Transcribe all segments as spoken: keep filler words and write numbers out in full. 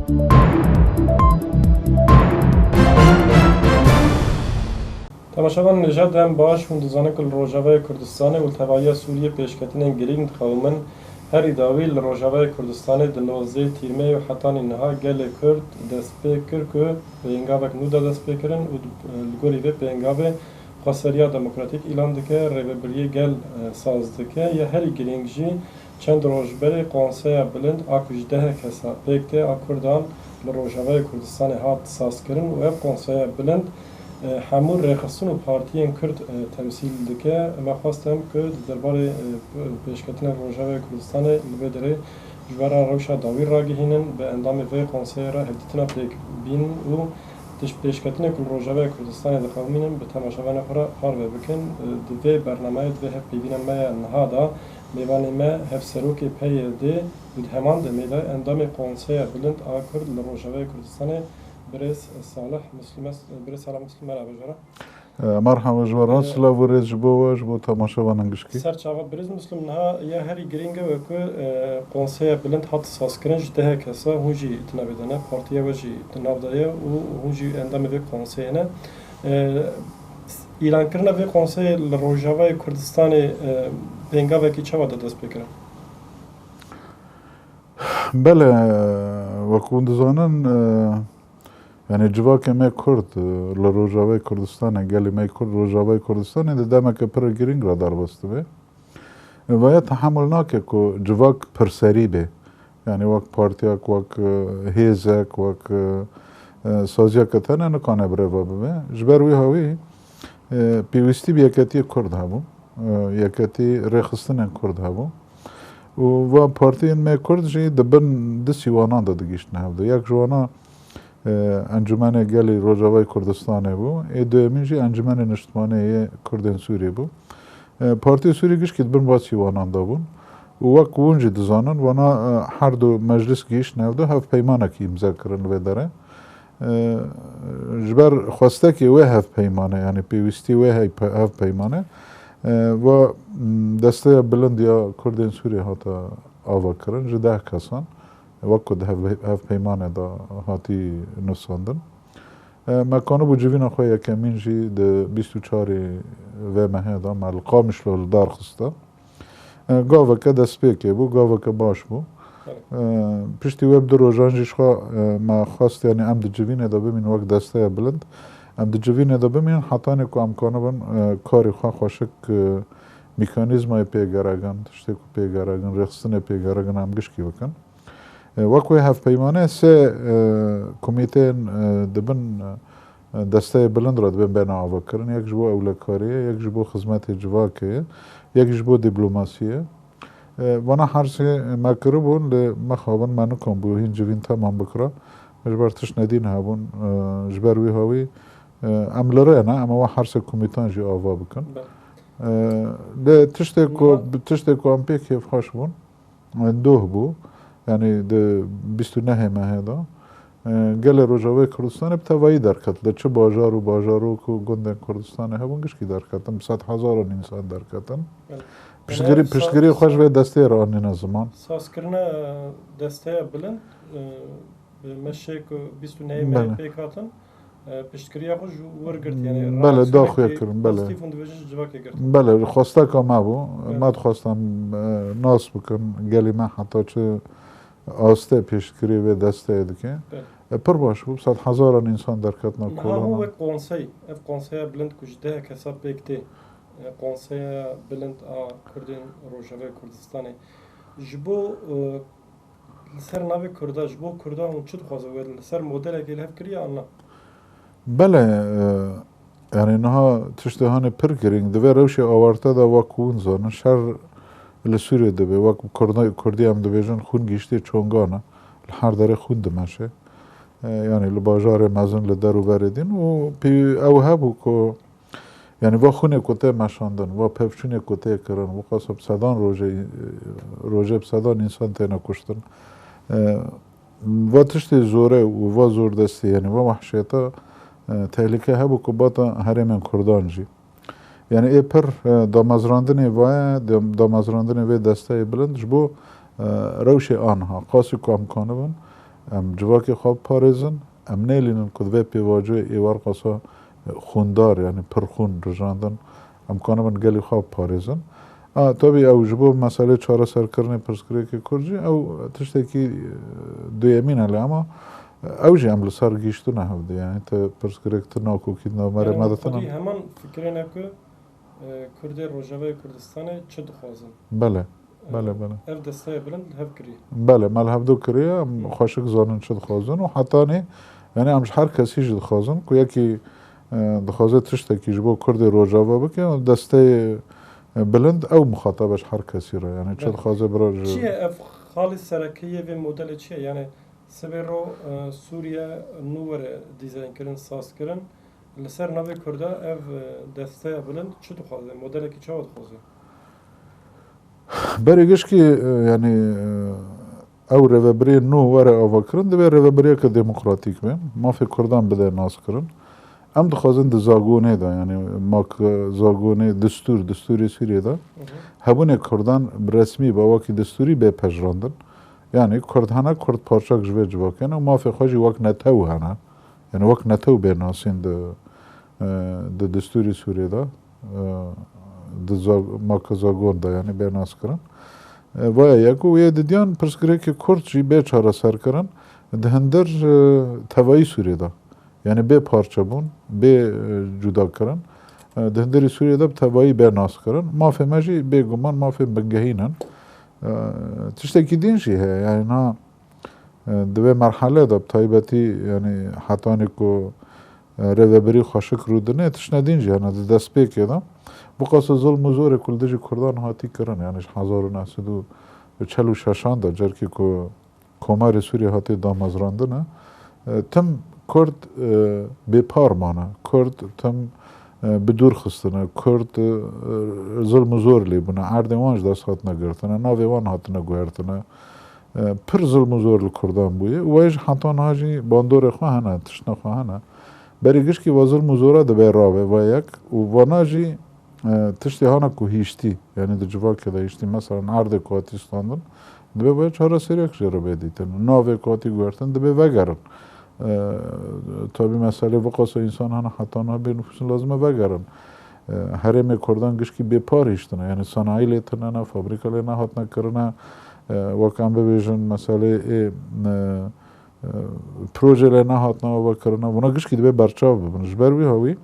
Temaşevan nêja dem baş, hûn dizanin ku li Rojavayê Kurdistanê û li tevahiya Sûriyê pêşketinên girîng diqewimin. Herî dawî li Rojavayê Kurdistanê di nozdehê Tîrmeyê û hetanî niha gelê Kurd dest pê kir ku pêngavek nû da dest pê kirin û di, li gorî vê pêngavê xweseriya demokratîk îlan dike, rêvebiriyê gel, e, saz dike. Ya herî girîng jî çend roj berê Konseya Bilind a ku ji deh kesa pêk tê a Kurdan li Rojavayê Kurdistanê hat sazkirin û ev Konseya Bilind, e, hemû rêxistin û partiyên Kurd, e, temsîl dike. Me xwest em ku di derbarê, e, pêşketinên Rojavayê Kurdistanê li vê derê ji we re rewşa dawî ragihînin, bi endamê vê konseyê re hevdîtina pêk bînin û tişt pêşketinê ku li Rojavayê Kurdistanê diqewimînin, bi temaşevanê xwe re parve bikin. Di vê bernameyê, di vê hevpeyvîna me ya niha de mêvanê me hevserokê P Y D û di heman demê de endamê Konseya Bilind a Kurd li Rojavayê Kurdistanê birêz Salih Muslim e. Birêz Salih Muslim, merhaba ji we re. E, merhaba ji we re, e, silav û rêz ji bo we, ji bo temaşevanên gişkî. Ser çava birêz Muslim, niha ya herî girîng ew e ku, e, Konseya Bilind hat sazkirin ji deh kesa, hûn jî di navê de ne, partiya we jî di nav de ye û hûn jî endamê vê konseyê ne. E, îlankirina vê konseyê li Rojavayê Kurdistanê, e, pêngavekî çawa da dest pê kirin? Belê, wek hûn dizanin, e, yanî civakê me Kurd, e, li Rojavayê Kurdistanê, gelê me Kurd, Rojavayê Kurdistanê di demeke pir girîng re derbas dibe. E, vaya tehemul nake ku civak pirserî be. Yanî wek partiyek, wek, e, hêzek, wek, e, e, saziyeke tene nikane birêve bibe. Ji ber wî hawî, e, pêwîstî bi yeketiyê Kurd hebû. E, yeketî rêxistinên Kurd hebû. Û va partiyên me Kurd jî di bin du sîwanan de digihîştin hev de. Yek ji wana, e, Encûmenê Gelê Rojavayê Kurdistanê bû. Ê duyemîn jî Encûmenê Niştimanê yê Kurdên Sûrî bû. E, Partiyê Sûrî gişkî di bin va sîwanan de bûn. Û wek hûn jî dizanin, wana, e, her du meclis gihîştin hev de hevpeymanekî îmze kirin li vê derê. E, ji ber xwestekê wê hevpeymane, yanî pêwîstî wê heype-, hevpeymane, e, va, m, desteya bilind ya Kurdên Sûriyê hate avakirin ji deh kesan, wek ku di hev-, hevpeymanê de hatî nusandin. E, me kanibû civîna xwe yekemîn jî di bîst û çarê vê mehê de me li Qamişlo li dar xiste. E, gaveke destpêkê bû, gaveke baş bû. Evet. E, piştî wê bi du rojan jî ji xwe, e, me xwest, yanî em di civînê de bimîn wek desteya bilind. Em di civînê de bimîn hetanê ku em kanibin, e, karê xwe xweşik, e, mekanîzmayê pê gerek in, tiştê ku pê gerek in, rêxistinê pê gerek in, em gişkî bikin. E, wek wê hevpeymane sê, e, komîteyên, e, dibin, e, desteyê bilind re dibên bêne avakirin. Yek ji bo ewlekariyê, yek ji bo xizmetê civakê ye, yek ji bo dîplomasiyê. E, vana her sê me kiribûn, lê mixabin me nikanbû hîn civîn temam bikira. Ji ber tişt nedîn hebûn, e, ji ber wî hawî, e, em li rê ne, em ê we her sê komîtan jî ava bikin. Be. E, lê tiştê ku, Niha tiştê ku em pê kêfxweş bûn, doh bû. Yanî di bîst û nehê mehê de, e, gelê Rojavayê Kurdistanê bi tevayî derket. Li çi bajar û bajarok û gundên Kurdistanê hebûn, gişkî derketin. Bi sed hezaran însan derketin. Evet. Piştgirî, Yanî sa-, piştgirî xwe ji vê desteyê re anîne ziman. Sazkirina, e, desteya bilind, e, bi meşê ku bîst û nehê mehê Belê. pêk hatin, e, piştgiriya xwe ji wir girt, yanî Belê, reaksiyonekî daxuya kirin, belê. Pozîtîf hûn dibêjin ji civakê girt. Belê, xwesteka me bû. Belê. Me dixwest em, e, nas bikin, gelî me heta çi astê piştgirî vê desteyê dike. Belê. E, pir baş bû, sed hezaran însan derketina Niha hûn kolana. wek konsey, ev konseya bilind ku ji deh kesa pêk tê, e, konseya bilind a Kurdên Rojavayê Kurdistanê, ji bo, e, Li ser navê Kurda, ji bo Kurda hûn çi dixwazin? We li ser modelekê li hev kiriye an na? Belê, e, yanî niha tiştê hanê pir girîng. Di vê rewşê awarte de wek hûn zanin, şer li Sûriyê dibe. Wek Kurda-, Kurdî em dibêjin, xûn gihiştê çongan e. Li her derê xûn dimeşe. E, yanî li bajarê mezin, li der û berê din û pê ew hebû ku Yanî va xûnê ku tê meşandin, va pevçûnê ku tê kirin, wixwasa bi sedan rojê, rojê bi sedan însan têne kuştin. E, va tiştê zorê û va zordestî, yanî va wehşeta, e, tehlîke hebû ku bata herêmên Kurdan jî. Yanî ê pir, e, damezrandinê vaye, dam-, damezrandinê vê desteyê bilind ji bo, e, rewşê aniha, qasî ku em kanibin, Em civakê xwe biparêzin, em nêlînin ku divê pêvajoyê ê werqasa xûndar, yanî pir xûn rijandin, em kanibin gelî xwe biparêzin. A, tabî ew ji bo meselê çareserkirinê pirsgirêkê Kurd jî ew tiştekî, e, duyemîn e lê ama ew jî em li ser gihîştine hevdî. Yanî te pirsgirêk ti nakokî di navberê me de tune. Xwedî heman fikirê ne ku, e, Kurdê Rojavayê Kurdistanê çi dixwazin. Belê, E, belê, belê. Ev desteya bilind li hev kiriye. Belê, me li hevdu kiriye, em Hı. xweşik zanin çi dixwazin û hetanî, yanî em ji her kesî jî dixwazin ku yekî, e, dixwaze tiştekî ji bo Kurdê Rojava bike, desteyê, e, bilind ew muxatab e ji her kesî re. Yanî çi Belê. dixwaze bira ji Çi ye ev xalê sereke yê vê modelê çi ye? Yanî sibê ro, e, Sûriye nû were dîzaynkirin, sazkirin. Li ser navê Kurda ev, e, desteya bilind çi dixwaze? Modelekî çawa dixwaze? Berê gişkî, e, yanî, e, ew rêvebirê nû were avakirin, divê rêvebiriyeke demokratîk be. Mafê Kurdan bide naskirin. Em dixwazin di zagonê de, yanî mak zagonê, distûr, distûrê Sûriyê de Hı hı. hebûnê Kurdan bi resmî, bi awakî distûrî bê pejirandin. Yanî Kurd hene, Kurd parçak ji vê civakê ne û mafê xwe jî wek netew hene. Yanî wek netew bê nasîn di, e, di distûrê Sûriyê de, e, di za-, maka zagon de, yanî bê naskirin. E, vaya yek û yê didiyan pirsgirêkê Kurd jî bê çareserkirin di hindir, e, tevayî Sûriyê de. Yanî bê parçebûn, bê, e, cudakirin. E, di hindirî Sûriyê de bi tevayî bê naskirin. Mafê me jî bêguman mafê bingehîn in. E, tiştekî din jî heye. Yanî na E, di vê merhelê de bi taybetî, yanî hetanî ku, e, rêvebirî xweşik rûdine, tiştine din jî hene di destpêkê de. Biqasa zilm û zorê ku li dijî Kurdan hatî kirin, yanî ji hezar û neh sed û çel û şeşan de, carkî ku Komarê Sûriyê hatî damezrandine, e, tim Kurd, e, bêpar mane. Kurd tim, e, bi dûr xistine. Kurd, e, zilm û zor lê bûne. Erdên wan ji dest hatine girtine. Navê wan hatine guhertine. E, pir zilm û zor li Kurdan bûye. Wê ji heta niha jî bandorê xwe hene, tiştine xwe hene. Berî gişkî va zilm û zora dibe rabe, va yek. Û vana jî, e, tiştê hana ku hîştî, yanî di civakê de hîştî, meselen erdê ku hatî standin, dibe va çareseriyek jê re bê dîtin. Navê ku hatî guhertin, dibe vegerin. E, tabî meselê viqasa însan hene heta niha bê nifûsin lazim e vegerin. E, herêmê Kurdan gişkî bêpar hîştine. Yanî sanayî lê tune ne, fabrîka lê nehatine kirine. E, wek em bibêjin, meselê ê, e, e, proje lê nehatine ava kirine. Vuna gişkî dibe berçav bibin. Ji ber wî hawî,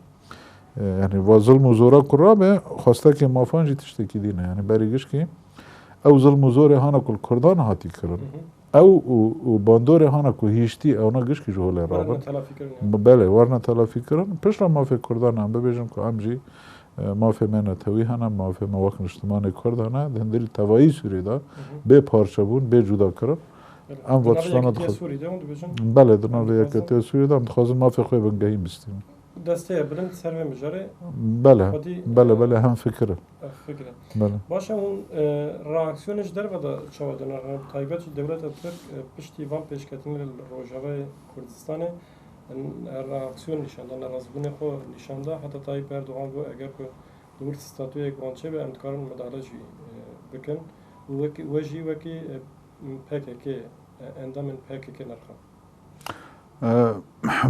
e, yanî va zilm û zora ku rabe, xwestekê mafan jî tiştekî dî ne. Yanî berî gişkî ew zilm û zorê hana ku li Kurdan hatî kirin. Hı hı. Ew û, û bandorê hana ku hîştî ewna gişkî ji holê Werine rabin. Telafî kirin, ya. Be-, belê, werine telafî kirin. Piştre mafê Kurdan em bibêjin ku em jî, e, mafê me netewî hene, mafê me wek niştimanê Kurd hene, di hindirî tevayî Sûrî de Hı hı. bê parçebûn, bê cuda kirin. Belê. Em Di va navê tiştana Yekîtiya dixwazin. Sûrî de hûn dibêjin? Belê, di Em navê dixwazin. Yekîtiya Sûrî de em dixwazin mafê xwe bingehîn bistînin. Desteya bilind ser vê mijarê Belê, xwedî, belê, e, belê, hem fikir e. Fikir e. Belê. Baş e, hûn, e, reaksiyonê ji derve de çawa dine? Re-, taybet jî dewleta Tirk, e, piştî van pêşketinê li Rojavayê Kurdistanê, e, reaksiyon nîşan da, nerazbûnê xwe nîşan da. Heta Tayyip Erdogan got, eger ku li wir statuyek wan çêbe, em dikarin midahale jî, e, bikin. Û wekî, we jî wekî, e, P K K, e, endamên P K K nirxand. E,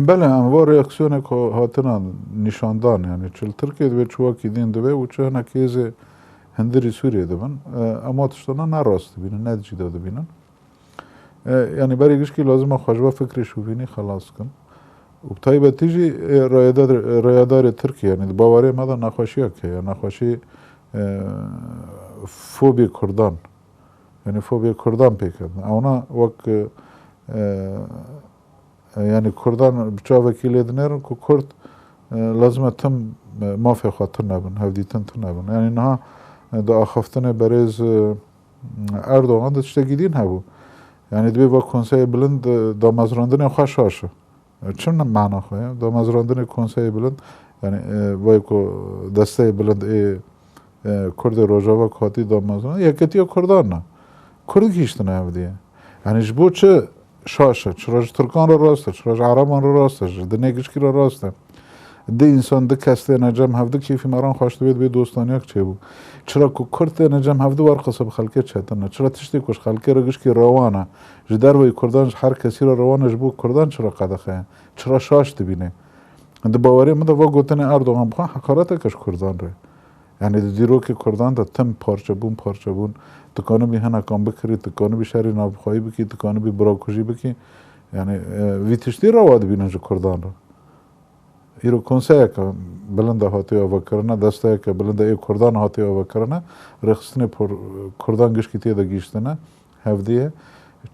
belê, em va reaksiyonê ku hatine nîşandan, yanî çi li Tirkiyê dibe, çi wekî din dibe û çi hinek hêzê hundirî Sûriyê dibin, e, em wa tiştana ne rast dibînin, ne cîda dibînin. E, yanî berê gişkî lazim e xwe ji va fikrê şovînî xelas kin. Û bi taybetî jî, e, rayedar-, e, rayedarê Tirkiyê, yanî di bawerê me de nexweşiyek heye, nexweşî, e, fobiyê Kurdan. Yanî fobiyê Kurdan pê ketin. Ewna wek, e, e, yanî Kurdan bi çavekî lê dinêrin ku Kurd, e, lazim e tim, e, mafê xwe tune bin, hevdîtin tune bin. Yanî niha, e, di axaftinê berêz, e, Erdogan de tiştekî din hebû. Yanî dibê va Konseyê Bilind, e, damezrandinê xwe şaş e. Çi mana xwe ye? Damezrandinê Konseyê Bilind, yanî, e, vay ku desteyê bilind ê, e, Kurdê Rojava ku hatî damezrandin, yeketiya Kurdan e. Kurd gihîştine hevdî ye. Yanî ji bo çi şaş e? Çira ji Tirkan re rast e, çira ji Ereban re rast e, ji dinê gişkî re rast e. Du însan, du kes têne cem hevdu kêfî me ran xweş dibe, dibê dostaniyak çêbû. Çira ku Kurd têne cem hevdu werqisa bi xelkê çetin e. Çira tiştê ku ji xelkê re gişkî rewan e, ji derveyî Kurdan ji her kesî re rewan e, ji bo Kurdan çira qedexe ye? Çira şaş dibîne? Di bawerê min de va gotinê Erdogan bixwe heqareteke ji Kurdan re. Yani di dîrokê Kurdan de tim parçebûn, parçebûn. Tu kanibî hinekan bikirî, tu kanibî şerê navxweyî bikî, tu kanibî birakujî bikî. Yani, e, vî tiştî rewa dibînin ji Kurdan re. Îro konseyeke bilind e hatiye avakirine, desteyeke bilind e ê Kurdan hatiye avakirine, rêxistinê por-, Kurdan gişkî tê de gihiştine, hevdî ye.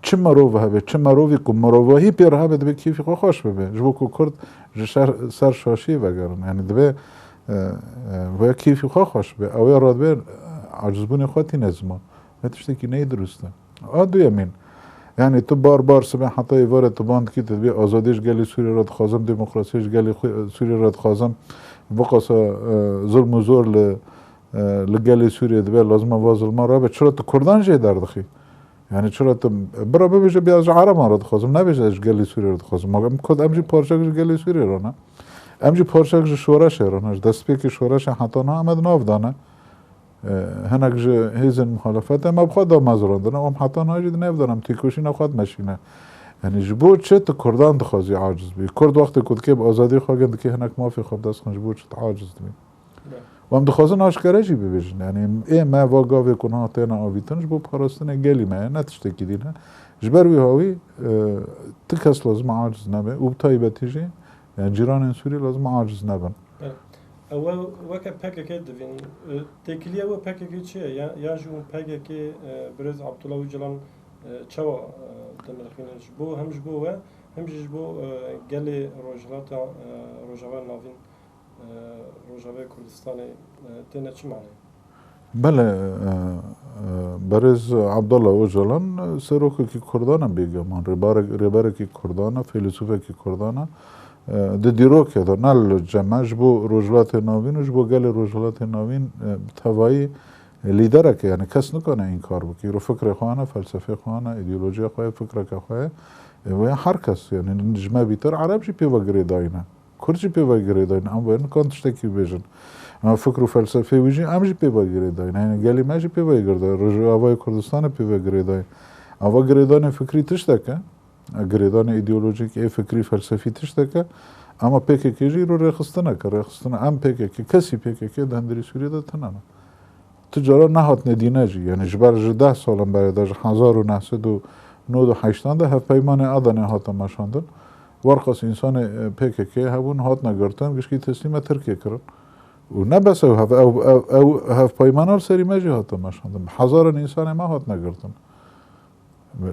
Çi mirov hebe, çi mirovî ku mirovahî pê re hebe, dibe kêfî xwe xweş bibe. Ji bo ku Kurd ji şer, ser şaşiyê vegerin. Yani dibe, e, e, vê kêfî xwe xweş be. Ew ê radibê, e, acizbûnê xwe tîne ziman. Vê tiştekî neyê dirust e. A duyemîn, yani tu bar bar sibê heta êvarê tu ban dikî, tu dibê azadî ji gelê Sûriyê re dixwazim, demokrasiyê ji gelê xwe, Sûriyê re dixwazim. Biqasa, e, zulm û zor li, e, li gelê Sûriyê dibe, lazim e va zilma rabe. Çira tu Kurdan jê derdixî? Yani çira tu, bira bibêje, bira ji Ereban re dixwazim, nebêje ez ji gelê Sûriyê re dixwazim. Ma em Kurd, em jî parçek ji gelê Sûriyê re ne. Em jî parçek ji şoreşê re ne. Ji destpêkê şoreşê heta niha em di nav de ne. E, hinek ji hêzên muhalefetê me bi xwe damezrandine, em heta niha jî di nav de ne, em têkoşîna xwe dimeşîne. Yani ji bo çi tu Kurdan dixwazî aciz bî? Kurd wextê ku dikê bi azadiyê xwe gin, dikê hinek mafê xwe bi dest xin, ji bo çi tu aciz dibî? Be. Û em dixwazin aşkere jî bibêjin. Yani ê me va gavê ku niha têne avîtin ji bo parastinê gelî me ye, ne tiştekî dî ne. Ji ber wî hawî, e, ti kes lazim e aciz nebe û bi taybetî jî, yani cîranên Sûrî lazim e aciz nebin. Be. Ew weke P K K divîn, e, têkiliya we P K K çi ye? Ya, ya jî hûn P K K, e, birêz Abdullah Ocalan, e, çawa, e, dinirxînin? Ji bo, hem ji bo we, hem jî ji bo, e, gelê Rojhilata, e, Rojava Navîn, e, Rojavayê Kurdistanê, e, têne çi manê? Belê, e, e, berêz Abdullah Ocalan, e, serokekî Kurdan e bêguman, rêbarek-, rêberekî Kurdan e, feylesûfekî Kurdan e. E, di dîrokê de, ne li cem e, ji bo Rojhilatê Navîn û ji bo gelê Rojhilatê Navîn, e, bi tevayî lîderek e, yani kes nikane înkar bike. Îro fikrê xwe hene, felsefê xwe hene, îdeolojiya xwe ye, fikreke xwe ye. E, wê her kes, yani ji me bîtir Ereb jî pê ve girêdayî ne. Kurd jî pê ve girêdayî ne. Em wê nikan tiştekî bibêjin. Ama fikr û felsefê wî jî, em jî pê ve girêdayî ne. Yani gelê me jî pê ve girêdayî. Rojavayê Kurdistanê pê ve girêdayî. Ava girêdanê fikrî tiştek e. Girêdanê îdeolojîk ê fikrî felsefî tiştek e. Ama P K K jî îro rêxistinek e. Rêxistina em P K K, kesî P K K di hundirê Sûriyê de tune ne. Tu cara nehatine dîne jî. Yani ji ber ji deh salan berê de, ji hezar û neh sed û nod û heştan de hevpeymanê Adanê hate meşandin. Werqas însanê, e, P K K hebûn, hatine girtin, gişkî teslîme Tirkiyê kirin. Û ne bes ew hev-, ew, ew, ew hevpeymana li serî me jî hate meşandin. Bi hezaran însanê me hatine girtin.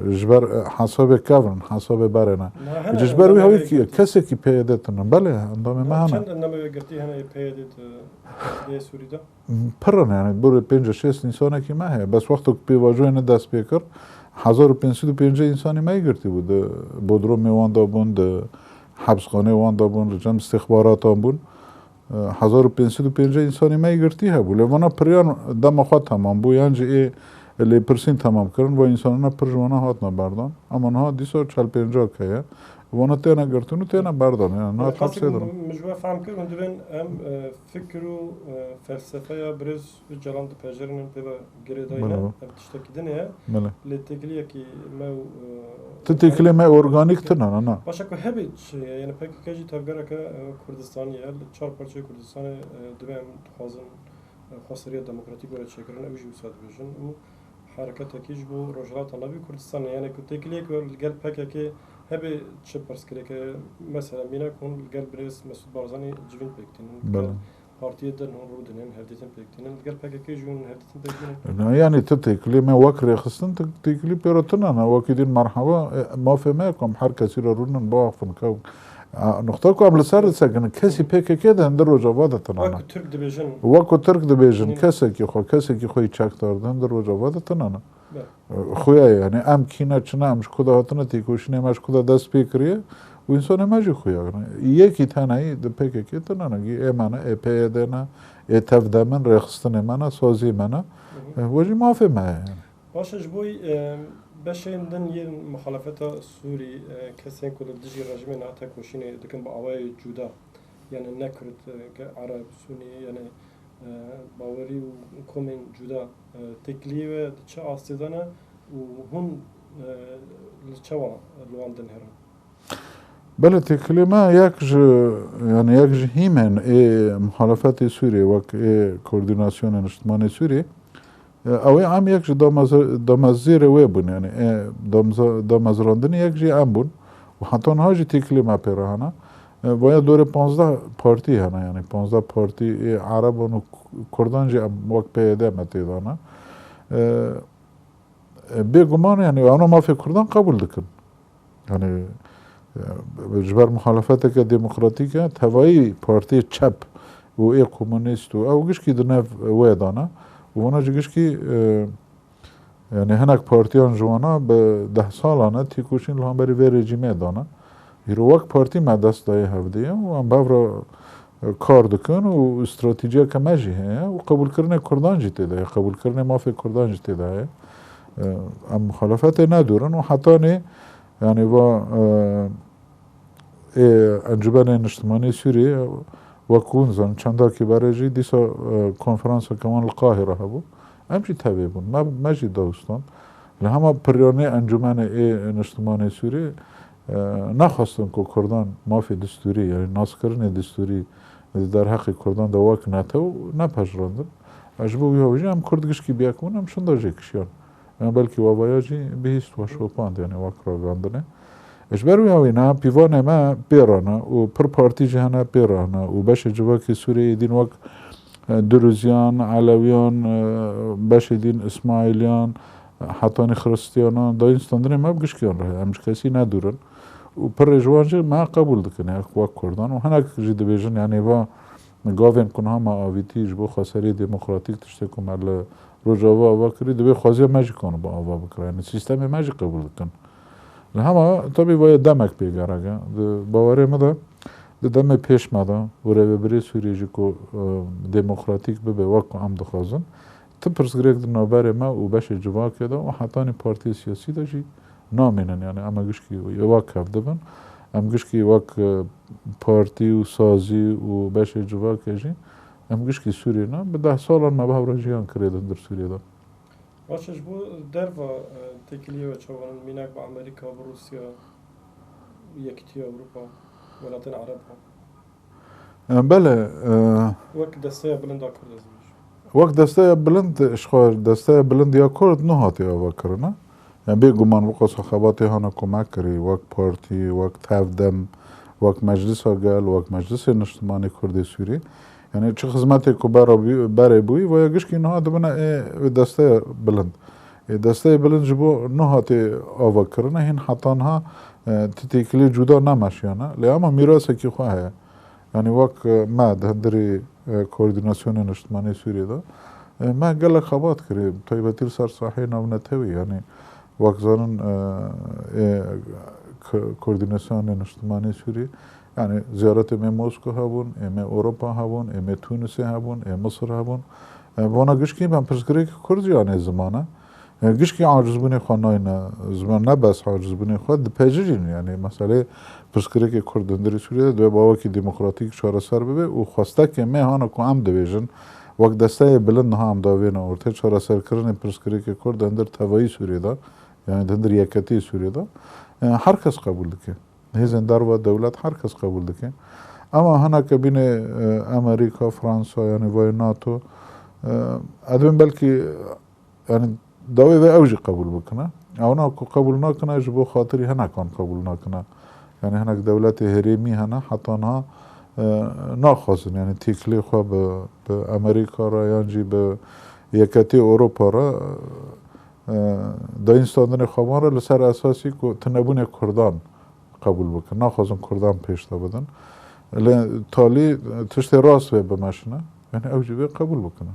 Ji ber, e, hesabê kevn, hesabê berê ne. Na, hene Ji ber wî endamê hawî wê kî, girtî. Kesekî P Y D tune. Belê, endamê me Na, hene. Çend endamê wê girtî hene yê P Y D di, di Sûrî de? Pir in, yani, bir pêncî şêst însanekî me heye. Bes wexto ku pêvajoyê ne dest pê kir, hezar û pênc sed û pêncî însanî me yê girtî bû. Di bodromê wan de bûn, di hepsxanê wan de bûn, li cem istixbaratan bûn. E, hezar û pênc sed û pêncî însanî me yê girtî hebû. Lê vana piriyan dema xwe temam bû, yan jî ê lêpirsîn temam kirin, va însanana pir ji wana hatine berdan. Ama niha dîsa çel pêncak heye. Vana têne girtin û têne berdan. Yani niha Qasî, tepsê dirin. Min ji we fehm kir, hûn dibên em, e, fikir û, e, felsefeya birêz Ocalan dipejirînin, pê ve girêdayî ne, Belê. Ev tiştekî din e. Belê. Lê têkiliyekî me û, e, Tu têkilê me organîk tune ne, na. Başa ku hebê çi ye, yani P K K jî tevgereke, e, Kurdistanî ye. Li çar parçeyê Kurdistanê, e, divê em dixwazin, e, xweseriya demokratîk were çêkirin, ew jî wisa dibêjin. Û hereketekî ji bo Rojhilata Navî Kurdistanê, yani ku têkiliyek we li gel P K K hebê çi pirsgirêke, mesela mînak hûn li gel birêz Mesûd Barzanî civîn pêk tînin, li gel Belê. Partiyê din hûn rûdinin, hevdîtin pêk tînin. Li gel P K K jî hûn hevdîtin pêk tînin. Na, yani tu têkilî me wek rêxistin, tu têkilî pê re tune ne. Wekî din merheba, e, mafê me ye ku em her kesî re rûnin, biaxifin. Ke-, a, nuqta ku em li ser disekinin, kesî P K K di hundir Rojava de tune ne. Wek Tirk dibêjin. Wek ku Tirk dibêjin, Nî. kesekî xwe, kesekî xwe yî çekdar di hundir Rojava de tune ne. Be. Xuya ye, yani em kî ne, çi ne, em ji ku de hatine, têkoşînê me ji ku de dest pê kiriye, û însanê me jî xuya ne. Yekî tenayî di P K K tune ne, gî ê me ne, ê P Y D ne, ê tevde min, rêxistinê me ne, saziyê me ne. Hı hı. Eh, we jî mafê me ye yani. Baş e, ji bo, e, beşên din yên muxalefeta Sûrî, e, kesên ku li dijî rejimê niha tekoşînê dikin bi awayê cuda, yani ne Kurd, e, ge Ereb, Sunî, yani, e, bawerî û komên cuda, e, têkiliyê we di çi astê de ne û hûn, e, li çawa li wan dinêrin? Belê, têkilê me yek ji, yani yek ji hîmên ê muhalefetê Sûriyê, wek ê Koordînasyonê Niştimanê Sûriyê, e, ew ê em yek ji damez-, damezêrê wê bûn, yani ê damza-, damezrandinê yek jî em bûn. Û heta niha jî têkilê me pê re hene. E, vaya dorê panzdeh partî hene, yani panzdeh partî ê Ereban û Kurdan jî em wek P Y D me tê de ne. E, e, bêguman, yani, wana mafê Kurdan qebûl dikin. Yani, e, ji ber muhalefeteke demokratîk e, tevayî partiyê çep û ê komunîst û ew gişkî di nav wê de ne. Û wana jî gişkî, e, yani, hinek partiyan ji wana bi deh salan e têkoşîn li hemberî vê rejîmê de ne. Îro wek partî me dest dayê hevdê ye û em bi hev re kar dikin û stratejiyeke me jî heye û qebûlkirinê Kurdan jî tê de ye, qebûlkirinê mafê Kurdan jî tê de heye. Em muxalefetê nedûrin û hetanî, yani, va, e, ê Encûmenê Niştimanî Sûriyê, wek hûn zanin, çendakî berê jî dîsa, e, konferanseke wan li Qahîre hebû. Em jî tevê bûn. Me, me jî dawustan. Li hema piryanê Encûmenê ê Niştimanê Sûriyê, e, nexwestin ku Kurdan mafê distûrî, yani naskirinê distûrî di derheqê Kurdan de wek netew nepejirandin. E, ji bo wî hawî jî em Kurd gişkî bi yek bûn, em şinda jê kişiyan. Em belkî wavaya jî bihîst we şopand, yani wek ragandinê. Ji ber wî hawî ne, pîvanê me pê re ne û pir partî jî hene pê re ne û beşê civakê Sûriyeyê din wek, e, Durûziyan, Elewiyan, e, beşê din Îsmaîliyan, hetanî Xiristiyanan, dayîn standinê me bi gişkiyan re heye. Em ji kesî nedûrin. Û pirê ji wan jî me qebûl dikin, ya wek Kurdan. Û hinek jî dibêjin, yanî va gavên ku niha me avîtî ji bo xweserê demokratîk, tiştê ku me li Rojava ava kirî, divê xweziya me jî kanibe ava bikira. Yanî sîstemê me jî qebûl dikin. Li hema tabî vaya demek pê gerek e. Di bawerê me de, di demê pêş me de û rêvebirê Sûriyê jî ku, e, demokratîk bibe wek ku em dixwazin, ti pirsgirêk di navberê me û beşê civakê de û hetanî partiyê siyasî de jî namînin. Yani em gişkî wek hev dibin. Em gişkî wek, e, partî û sazî û beşê civakê jî em gişkî Sûriyê ne. Bi deh salan me bi hev re jiyan kirê di hundir Sûriyê de. Baş e, ji bo derva, e, têkiliyê we çawan in, mînak bi Amerîka, bi Rûsya, Yekîtiya Ewropa, welatên Ereb re? E, belê, e, Wek desteya bilind a Kurd ez dibêjim. Wek desteya bilind, ji xwe desteya bilind ya Kurd niha tê ava kirine. Yani bêguman wek xebatê hana ku me kirî, wek partî, wek Tev Dem, wek Meclisa Gel, wek Meclisê Niştimanî Kurdê Sûrî. Yani çi xizmetê ku bera bû-, berê bûyî, vaya gişkî niha dibine ê, ê desteya bilind. Ê desteyê bilind ji bo niha tê ava kirine, hîn heta niha, e, ti têkilê cuda nemeşiyane. Lê ama mîrasekî xwe heye. Yani wek, e, me di hundirê, e, Koordînasyonê Niştimanê Sûriyê de, e, me gelek xebat kirî, taybetî li ser saheyê navnetewî, yani wek zanin, e, ê, k-, Koordînasyonê Niştimanê Sûriyê, yani ziyaretê me Mosko hebûn, ê me Ewropa hebûn, ê me Tunisê hebûn, ê Misir hebûn. E, vana gişkî me pirsgirêk Kurd jî anê zimane. E, gişkî acizbûnê xwe nayne ziman, ne bes acizbûnê xwe, dipejirîn. Yani meselê pirsgirêkê Kurd di hundirê Sûriyê de divê bi awakî demokratîk çareser bibe û xwestekê me hana ku em dibêjin, wek desteyê bilind niha em davêne ortê çareserkirinê pirsgirêkê Kurd di hundir tevayî Sûriyê de, yani di hundir yeketiyê Sûriyê de, e, her kes qebûl dike. Hêzên derva dewlet her kes qebûl dike. Ama hineke bînê, e, Amerîka, Fransa, yani vay NATO, e, ez dibêm belkî, yani dawê ve ew jî qebûl bikine. Ewna ku qebûl nakine, ji bo xatirî hinekan qebûl nakine. Yani hinek dewletê herêmî hene, heta niha, e, naxwazin, yani têkilê xwe bi, bi Amerîka re yan jî bi Yeketî Ewropa re, e, dayîn standinê xwe van re li ser esasî ku tunebûnê Kurdan qebûl bikin. Naxwazin Kurdan pêş de bidin. Lê talî tiştê rast vê bimeşine. Yani ew jî vê qebûl bikine.